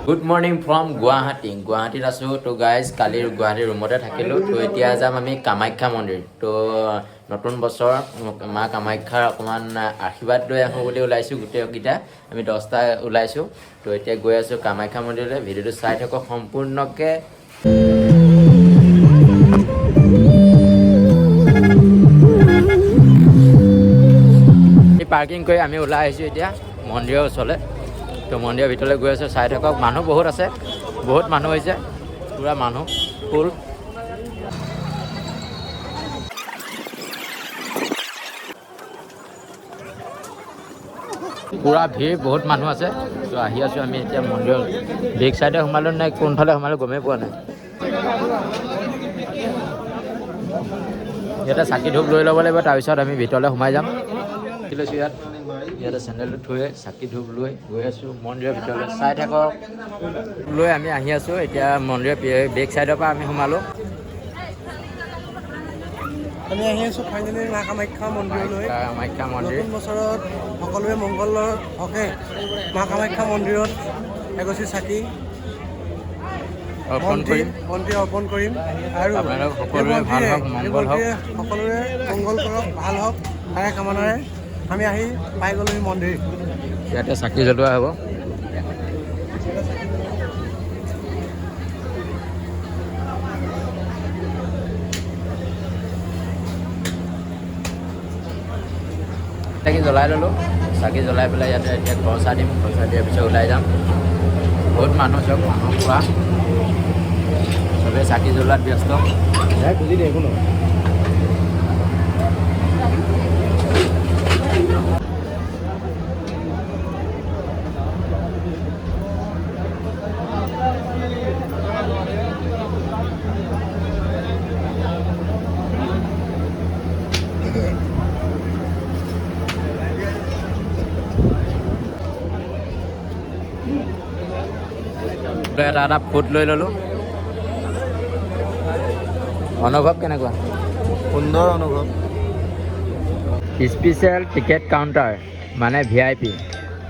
Good morning from Guwahati. গুৱাহাটীত আছোঁ। তো গাইজ, কালি গুৱাহাটীৰ ৰুমতে থাকিলোঁ। তো এতিয়া যাম আমি কামাখ্যা মন্দিৰ। তো নতুন বছৰ, মা কামাখ্যাৰ অকণমান আশীৰ্বাদ লৈ আহোঁ বুলি ওলাইছোঁ। গোটেইকেইটা আমি 10টা ওলাইছোঁ। তো এতিয়া গৈ আছোঁ কামাখ্যা মন্দিৰলৈ। ভিডিঅ'টো চাই থাকক সম্পূৰ্ণকৈ। পাৰ্কিং কৰি আমি ওলাই আহিছোঁ এতিয়া মন্দিৰৰ ওচৰলৈ। তো মন্দিৰৰ ভিতৰলৈ গৈ আছোঁ, চাই থাকক। মানুহ বহুত আছে, বহুত মানুহ হৈছে, পূৰা মানুহ ফুল। পূৰা ভিৰ, বহুত মানুহ আছে। তো আহি আছোঁ আমি এতিয়া মন্দিৰৰ বেক চাইডে সোমালোঁ নে কোনফালে সোমালোঁ গমেই পোৱা নাই। ইয়াতে চাকি ধূপ লৈ ল'ব লাগিব, তাৰপিছত আমি ভিতৰলৈ সোমাই যাম। লৈছোঁ ইয়াত, ইয়াতে চেণ্ডেলটো থৈ চাকি ধূপ লৈ গৈ আছোঁ মন্দিৰৰ ভিতৰলৈ। চাই থাকক। লৈ আমি আহি আছোঁ এতিয়া মন্দিৰৰ বেক চাইডৰ পৰা আমি সোমালোঁ। আমি আহি আছোঁ ফাইনেলি মা কামাখ্যা মন্দিৰলৈ। কামাখ্যা মন্দিৰ। নতুন বছৰত সকলোৰে মংগলৰ হকে মা কামাখ্যা মন্দিৰত এগছি চাকি অৰ্পণ বন্তি কৰিম। বন্তি অৰ্পণ কৰিম আৰু আপোনালোক সকলোৰে এই ভাল হওক, বন্তিৰে- এই মংগল হওক। বন্তিৰে সকলোৰে মংগল কৰক, ভাল হওক, তাৰে কামনাৰে আমি আহি পাই গ'লোহি মন্দিৰ। ইয়াতে চাকি জ্বলোৱা হ'ব। চাকি জ্বলাই ল'লোঁ। চাকি জ্বলাই পেলাই ইয়াতে এতিয়া খৰচা দিম। খৰচা দিয়াৰ পিছত ওলাই যাম। বহুত মানুহ, চব মানুহ পূৰা, চবেই চাকি জ্বলোৱাত ব্যস্ত। বুজি দিয়ে একো নহয়। এটা এটা ফুট লৈ ল'লোঁ। অনুভৱ কেনেকুৱা? সুন্দৰ অনুভৱ। স্পেচিয়েল টিকেট কাউণ্টাৰ মানে ভিআইপি।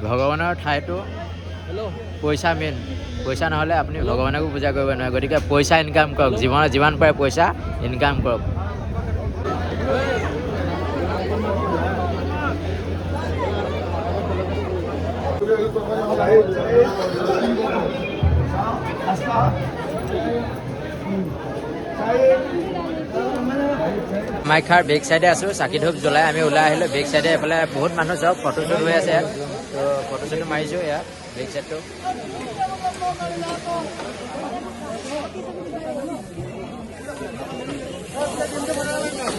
ভগৱানৰ ঠাইতো পইচা মেইন। পইচা নহ'লে আপুনি ভগৱানকো পূজা কৰিব নোৱাৰে। গতিকে পইচা ইনকাম কৰক, জীৱনত যিমান পাৰে পইচা ইনকাম কৰক। কামাখ্যাৰ বেক চাইডে আছোঁ। চাকি ধূপ জ্বলাই আমি ওলাই আহিলোঁ। বেক চাইডে এইফালে বহুত মানুহ, চব ফটো শ্বুট হৈ আছে ইয়াত। তো ফটো শ্বুটো মাৰিছোঁ ইয়াত বেক চাইডটো।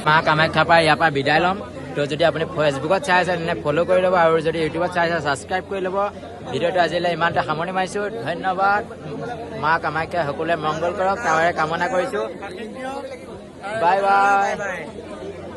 মা কামাখ্যাৰ পৰা ইয়াৰ পৰা বিদায় ল'ম। তো যদি আপুনি ফেচবুকত চাই আছে, তেনে ফ'ল' কৰি ল'ব আৰু যদি ইউটিউবত চাই আছে, ছাবস্ক্ৰাইব কৰি ল'ব। ভিডিঅ'টো আজিলৈ ইমানতে সামৰণি মাৰিছোঁ। ধন্যবাদ। মা কামাখ্যাই সকলোৱে মংগল কৰক, তাৰে কামনা কৰিছোঁ। Bye bye.